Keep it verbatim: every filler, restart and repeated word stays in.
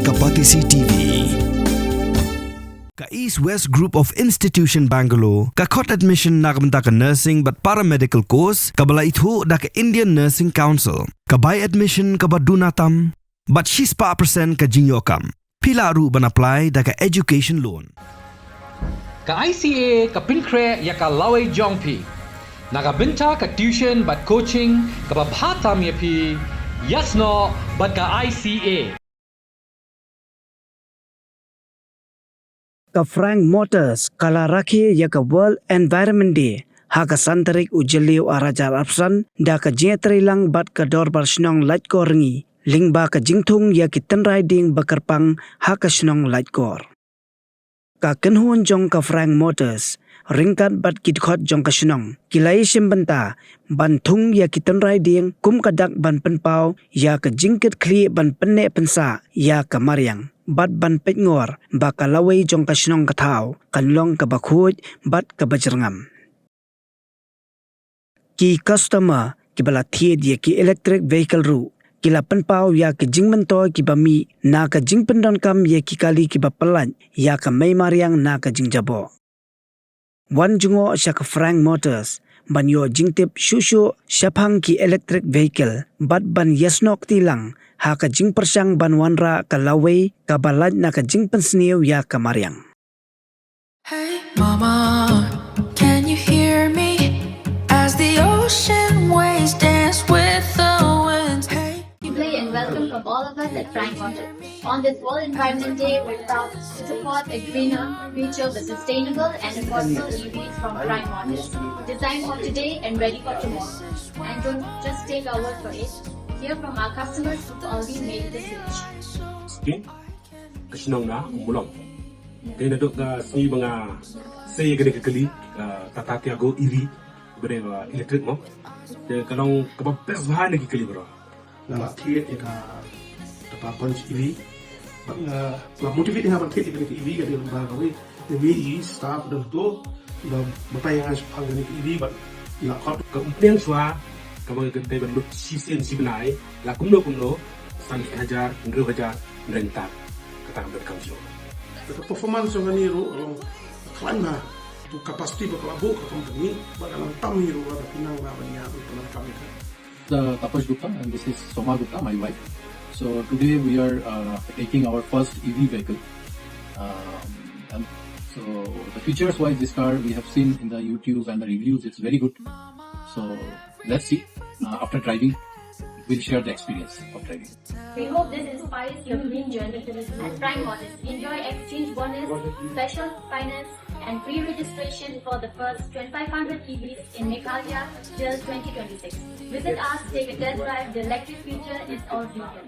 Ka Batesi T V. Ka East West Group of Institution Bangalore ka khot admission na ka bynta ka nursing bad paramedical course kaba la ithuh da ka Indian Nursing Council. Ka bai admission kaba duna tam bad shispah percent ka jingïoh kam. Phi lah ruh ban apply da ka education loan. Ka I C A ka pynkhreh ïa ka lawei jong phi. Na ka bynta ka tuition bad coaching kaba bha tam ïa phi, ïasnoh bad ka I C A. Ka Frank Motors ka la rakhe ïa ka World Environment Day ha ka san tarik u Jylliew ar hajar arphew san da ka jingïatreilang bad ka Dorbar Shnong Laitkor Ryngi lyngba ka jingthung ïa ki tynrai dieng ba kyrpang ha ka shnong Laitkor. Ka kynhun jong ka Frank Motors ryngkat bad ki dkhot jong ka shnong ki la ïashim bynta ban thung ïa ki tynrai dieng kum ka dak ban pynpaw ïa ka jingkitkhlieh ban pynneh pynsah ïa ka mariang bad ban peitngor ba ka lawei jong ka shnong ka thaw kan long kaba khuid bad kaba jyrngam. Ki customer kiba la thied ïa ki electric vehicle ruh ki la pynpaw ïa ki jingmyntoi kiba mih na ka jingpyndonkam ïa ki kali kiba pyllait ïa ka mei mariang na ka jingjaboh. Wan jngoh sha ka Frank Motors ban ïoh jingtip shuh shuh shaphang ki electric vehicle bad ban ïasnoh kti lang ha ka jingpyrshang ban wanrah ka lawei kaba lait na ka jingpynsniew ïa ka mariang. Hey, mama, can you hear me? As the ocean waves dance with the winds. Hey. Good day and welcome from all of us at Frank Motors. On this World Environment Day, we're proud to support a greener future with sustainable and affordable E Vs from Frank Motors. Designed for today and ready for tomorrow. And don't just take our word for it. Hear from our customers who've already made the switch. Ka shnong na Mulong. Te naduh ka sngi ba nga sei ïa kane ka kali, ka Tata Tiago E V, ba dei, uh, electric mo. Te ka long kaba best bha na ki kali baroh. Nga la thied ïa ka Tata Punch E V. Bad nga la motivate ïa nga ban thied ïa kane ka E V ka dei lyngba kawei. Te me i staff dang to da batai ïa nga shaphang kane ka E V bad la khot. Ka umphniang shuwa kaba nga kynthei ban lut shisien shi bnai la kumno kumno san hajar, hynriew hajar, hynriew hajar. Kata kam donkam shuh. Ka performance jong kane ruh ka long khlaiñ bha. Tu capacity ba ka la buh ka company bad ka long tam hi ruh la da pynang na ban ïa ban pynang kam ïa ka. Uh, Tapash Gupta, and this is Soma Gupta, my wife. So today we are, uh, taking our first E V vehicle. Um, and so the features wise, this car we have seen in the YouTube and the reviews, it's very good. So let's see, uh, after driving, we'll share the experience of driving. We hope this inspires your green journey. At Frank Motors, enjoy exchange bonus, special finance, and free registration for the first twenty-five hundred E Vs in Meghalaya till twenty twenty-six. Visit us, take a test drive. The electric future is already here.